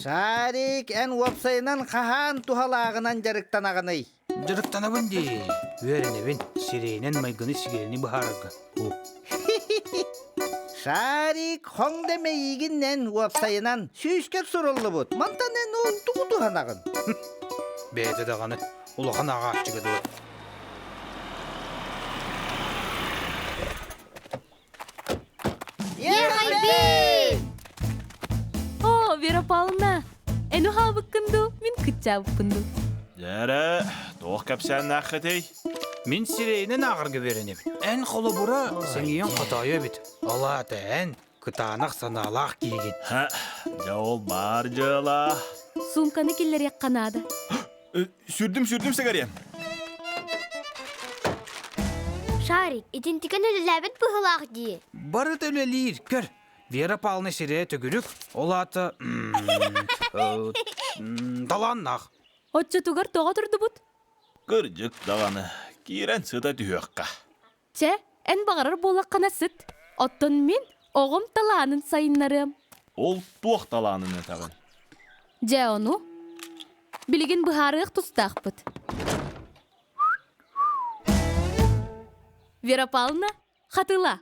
Шарик, эн уопсайынан хаһаан туһалааҕынан дьарыктанаҕыный? Дьарыктанабын дии. Үөрэнэбин, сирэйинэн майгыны-сигилини быһаарарга. Шарик, хоҥ да мэйиигиннэн уопсайынан сүүскэр суруллубут. Мантан эн ол тугу туһанаҕын? Бэйэтэ даҕаны улахан ааҕааччыга дылы. Ехайбин! О, Вера Павловна, эн уһаабыккын дуу, мин кыччаабыппын дуу? Дьэрэ, туох кэпсээннээххитий? Мин сирэйинэн ааҕарга үөрэнэбин. Эн холобура сэҥийэн хотоойо эбит. Ол аата эн кытаанах санаалаах киһигин. Ха, дьэ ол баар дьыала. Суумканы киллэриэххэ наада. Сүрдүм, сүрдүм сэгэриэм. Шарик, итинтикэн үлэлээбит быһыылаах дии. Барыта үлэлиир, көр. Вера Павловна сирэйэ төгүрүк, ол аата талааннаах. Оччотугар тоҕо турдубут? Кырдьык даҕаны, киирэн сыта түһүөххэ. Чэ, эн баҕарар буоллаххына сыт. Оттон мин оҕом талаанын сайыннарыам. Ол туох талаанын этэҕин? Дьэ ону билигин быһаарыах тустаахпыт. Вера Павловна, хатыла.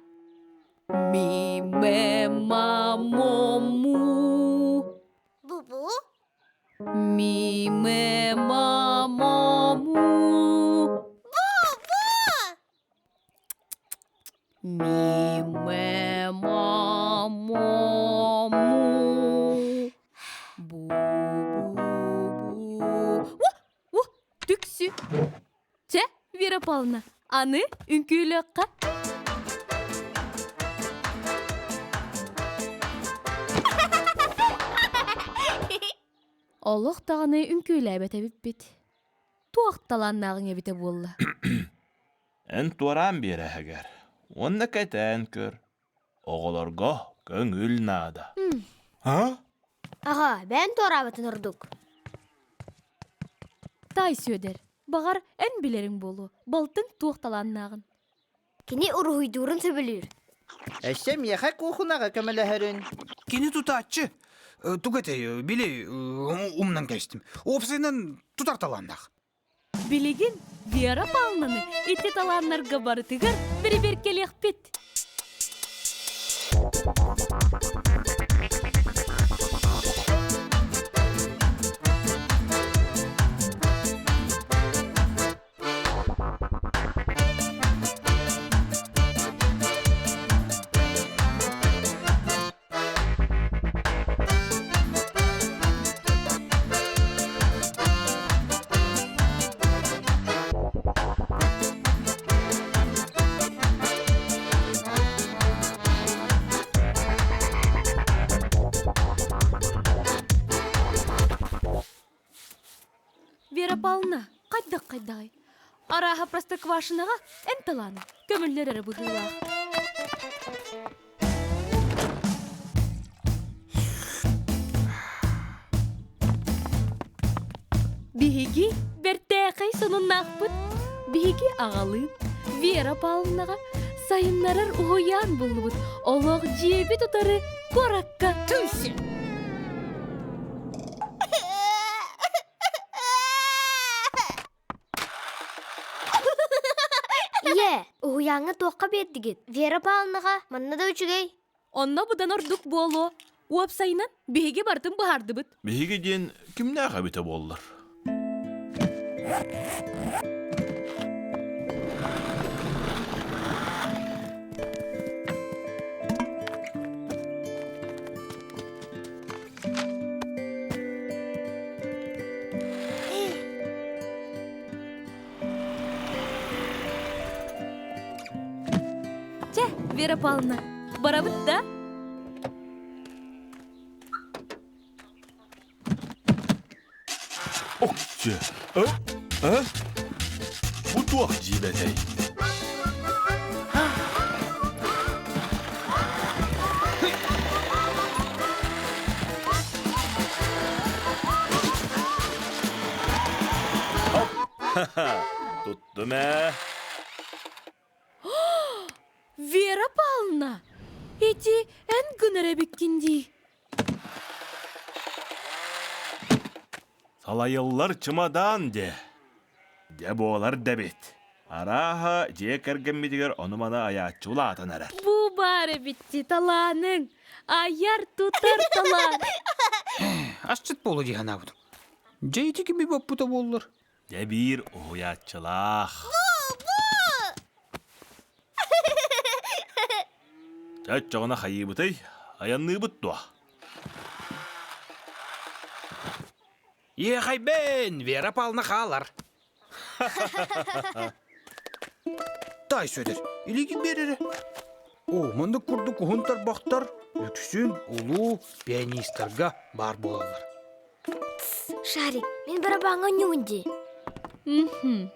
Ми ме ма мо му. Бу-бу? Ми ме ма мо му. Бу-бу! Ми ме ма мо му. Бу бу бу. Ух, ух, түксү. Чэ, Вера Павловна, аны үҥкүүлүөххэ. Олох даҕаны үҥкүүлээбэт эбиппит. Туох талааннааҕыҥ эбитэ буолла? Эн туораан биэрэһигэр уонна кэтээн көр. Оҕолорго көҥүл наада. А? Аҕа, бэйэн туораабытын ордук. Таай Сүөдэр, баҕар, эн билэриҥ буолуо, балтыҥ туох талааннааҕын. Кини уруһуйдуурун сөбүлүүр. Өссө миэхэ куухунаҕа көмөлөһөрүн. Кини тутааччы. Тугу этэй, били умнан кэбистим. Уопсайынан тутар талааннаах. Билигин Вера Павловнаны ити талааннарга барытыгар бирибиркэлиэхпит. Вера Павловна, хайдах-хайдаҕый? Арааһа Простоквашиноҕа эн талааны көмүллэр эрэ быһыылаах. Биһиги бэртээхэй сонуннаахпыт. Биһиги аҕалыын Вера Павловнаҕа сайыннарар уһуйаан буллубут. Олох дьиэбит утары куоракка. Түмсү! Ийээ, уһуйааҥҥа туохха биэрдигит? Вера Павловнаҕа манна да үчүгэй. Онно быдан ордук буолуо. Уопсайынан, биһиги барытын быһаардыбыт. Биһиги диэн кимнээх эбитэ буоллар? Чэ, Вера Павловна, барабыт да? Ок, э? Э? Бу туох дьиибэтэй? Туттум ээ. Вера Павловна, ити эн гынар эбиккин дии. Салайыллар чымадаан дьэ. Дьэ буолар да эбит. Арааһа, дьиэ кэргэммитигэр ону-маны айааччы улаатан эрэр. Бу баар эбитти талааныҥ. Айар-тутар талаан. Асчыт буолу дии санаабытым. Дьэ ити кими боппута буоллар? Дьэ биир уһуйааччылаах. Чэ оччоҕуна хайыыбытый? Айанныыбыт дуо? Иэхэйбин, Вера Павловна хаалар. Таай Сүөдэр, илиигин биэр эрэ. Оо, маннык курдук уһун тарбахтар үксүн улуу пианистарга баар буолаллар. Шарик, мин барабаҥҥа оонньуубун дии. Мхм.